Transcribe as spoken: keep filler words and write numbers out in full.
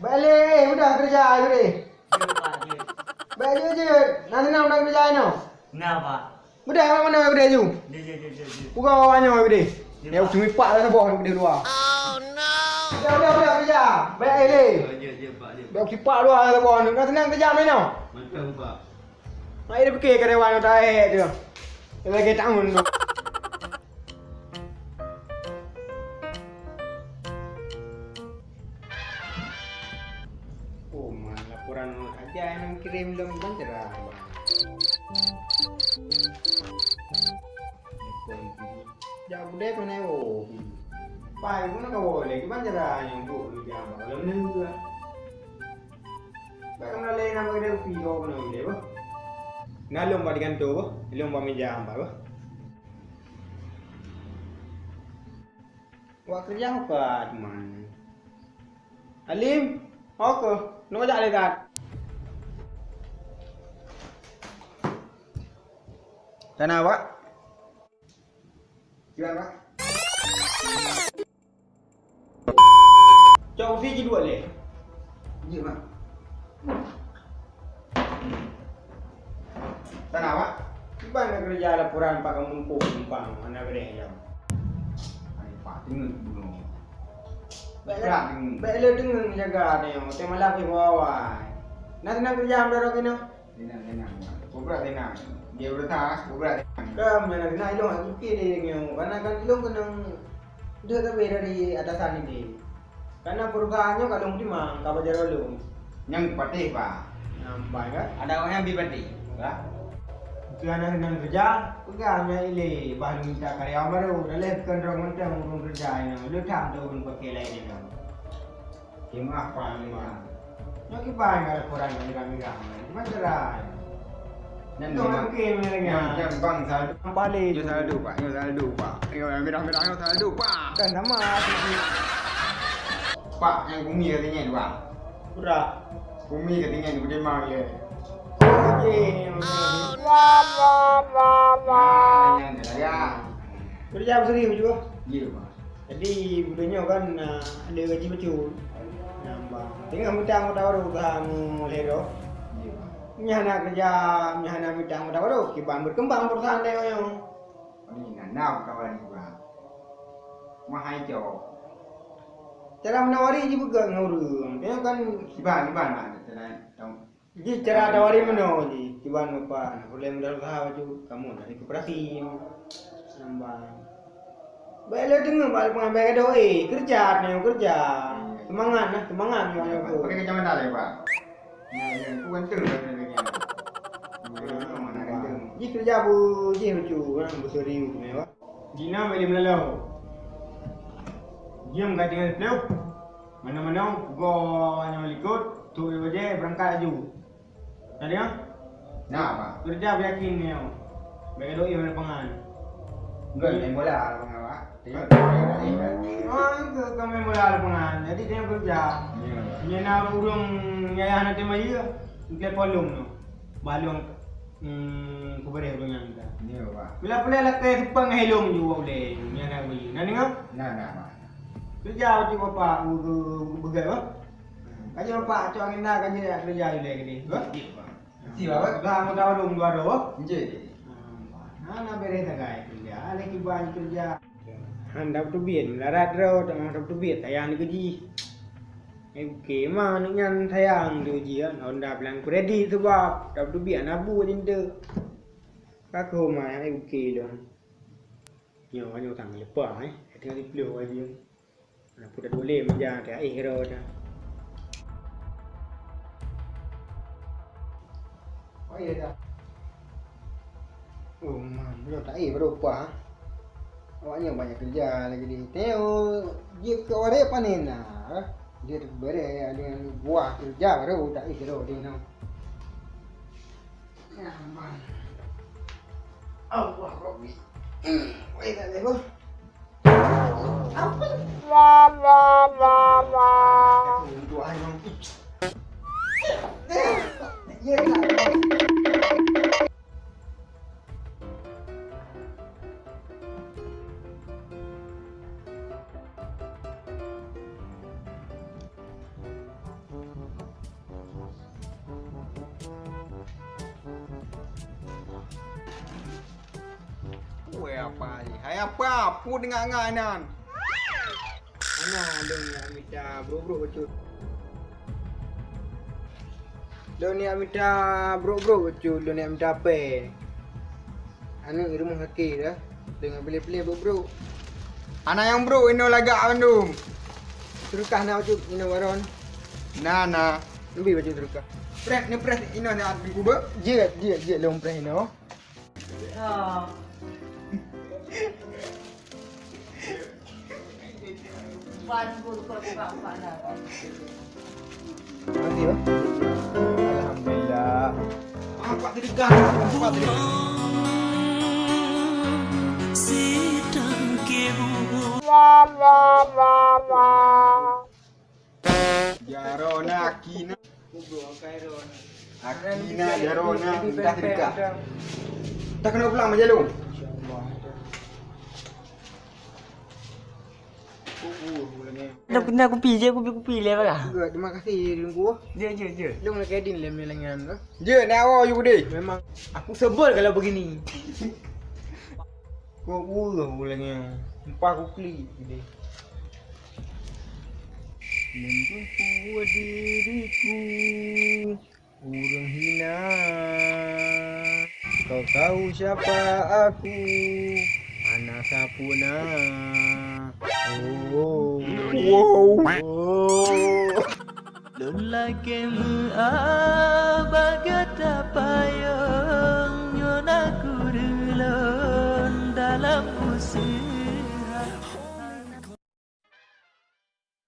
Bèk lé, eh, mudah keureuja, Ibrih. Jeuet, Pak, jeuet. Bèk jeuet, jeuet. Na seunang mudah keureuja inoe. Na, Pak. Mudah mak manoe Ibrih ju. Jeuet, jeuet, jeuet, jeuet, jeuet. Peugah awak nyoe Ibrih. Jeuet, Pak. Nyoe useumeue pak dah saboh Ibrih dua. Oh, no. Mudah, mudah, mudah keureuja. Bèk lé. Oh, jeuet, jeuet, Pak, jeuet. Bèk useumeue pak dua saboh. Na seunang keureuja inoe. Mantap, Pak. Mak, ida pike karyawan nyang taék tu. Lagèe tahun tu. Oh, man, laporan saja nyang kirém lom ban cerah. Jak budai keuneuk woe. Pai pun ka woe lé, kiban cara nyang buet lé jam lom neu. Bak keuneuk lé nama gede upi kau keuneuk lé bah. Na lom bak di kantor bah, lom bak meja ampat bah. Wak kerja apa teman? Alim, oke, nunggu jak lé kat. Sana, Pak. Siap, Pak. Cok usi jih dua lé. Jih, Pak. Sana, Pak. Kiban na keureuja laporan Pak Kamumpung numpang hana beureh jam. Hai, Pak, teungeut bunoe. Bèk lé, bèk lé teungeut jaga nyoe, teumalah pih bawai. Na, na keureuja meudorong keunoe. Tenang, tenang. Bubra tenang. Dia berusaha, bubra tenang. Kam, tenang, tenang. Ilong tak suka dia dengan. Karena kan ilong kena duduk tapi dari atasan ini. Karena perubahannya kalau mau terima, kau belajar dulu. Yang patih, Pak. Nampak kan? Ada orang yang lebih patih. Enggak. Itu anak dengan kerja, pegang yang ini. Bah minta karyawan baru. Dah leh bukan orang mentang urus kerja ini. Lu tak tahu pun pakai lain ini. Kimaah, Pak, kimaah. Nyoe kiban ka laporan kami-kami ramai. Macam mana? Nyan memang mungkin mereka. Nyan, nyan bang saldo. Balik. Nyoe saldo, Pak. Nyoe saldo, Pak. Nyoe merah-merah nyoe saldo, Pak. Kan sama. Pak, yang bumi katanya, Pak. Pura. Bumi katanya, bagaimana ya? Oke. Nah, yang saya. Kerja berseri juga. Iya, Pak. Jadi, buleuen nyoe kan, ah, ada gaji bacut. Nambah. Teungoh mita anggota baru ka meuhero. Iya, Pak. Nyan hana keureuja, nyan hana mita anggota baru. Kiban berkembang perusahaan lé nyoe. Oh, ini nana anggota baru, Pak. Mahai cok. Cara menawari jipeugah ngon ureueng. Dia kan kiban, kiban, Pak. Cara tahu. Jih cara tawari meunoe jih, kiban Bapak, nah, peureulèe modal usaha baju, kamoe dari koperasi. Nambah. Baik lé deungoe bak lapangan, baik gadoh, eh, kerja, nyoe kerja. Semangat nah, semangat nyoe. Pakai kacamata lé, Pak. Ya, ya, aku ganteng kan lagi. Mana ganteng. Jih kerja bu, jih lucu, nah, berserius ni, Pak. Jih na bak meulaloe. Jih ka tinggai siplôh. Mana-mana, go hanya melikot, tu bajèe berangkat laju. Na deungö? Na, Pak. Keureuja beuyakin nyoe. Bèk lôn ié lapangan. Enggak, main bola lapangan, Pak. Tengok, tengok, tengok. Oh, itu kami bola lapangan. Jadi, dia keureuja. Iya, Pak. Nyan na ureueng yah hana teurimong ié, telepon lôn nyoe. Bah lôn, hmm, kubeureh ureueng nyan ka. Iya, Pak. Bila pulai lakèe seupang ngon ilôn ju ulèe. Nyan na beu ié. Na deungö? Na, na, Pak. Keureuja bak Bapak, bu-, bu-, beugèt, bah. Ka jeuet Bapak, cok agenda ka jeuet keureuja ilèe keudéh, bah. Iya, Pak. Siap, Pak. Bah, anggota ureueng dua droe, bah. Jih. Ah, na bèrèh sagai keureuja, lé kiban keureuja. Han dap teubiet, meularat droe, teuma dap teubiet, sayang dikeue jih. Eh, oke, ma aneuk nyan sayang dikeue jih, kan? Honda bilang kredit sabab dap teubiet, hana bu jih teuh. Ka keu ma, eh, oke dong. Nyoe, nyoe tang leupah, eh. Tinggai siplôh aja. Nah, peuet dua lé meja teuh, eh, ro teuh. Oh, iya dah. Oh, man, belum tak, eh, baru upah. Awaknyan banyak kerja lagi di Teo, dia ke waréh panen nah. Dia tu beres dengan buah kerja baru tak, eh, ro di no. Ya, man. Allah Rabbi. Weh, tak ada, boh. Apa? Tuhan yang. Ya, tak. Pai, hai apa? Peue teungoh ngai nan? Hana, lôn neujak mita brôk-brôk bacut. Lôn neujak mita brôk-brôk bacut, lôn neujak mita pèng. Aneuk i rumoh sakét dah, teungoh piléh-piléh brôk-brôk. Hana nyang brôk inoe lagak bandum. Seudeukah na bacut inoe baron? Na, na. Neubi bacut seudeukah. Preh, neupreh inoe na di kubeueng. Jeuet, jeuet, jeuet lôn preh inoe. Makasih, Bang. Alhamdulillah. Apa tidak? Apa tidak? Jarona, Akina. Akina, Jarona, entah dekat. Tak kena pulang, Majalong. Dah pernah kupi je, kupi-kupi le lah. Terima kasih, Teungku. Je, je, je. Lôn lakèe din lé meulangèn tu. Je, nak awak you deh. Memang aku sebel kalau begini. Kok ureueng ulèe nyoe, mupa kuklik deh. Lôn tumpue diriku, ureueng hina. Kau tahu siapa aku? Hana sapeue na. Oh. Wow. Oh. Lôn lakèe meu'ah bak gata payong nyoe na ku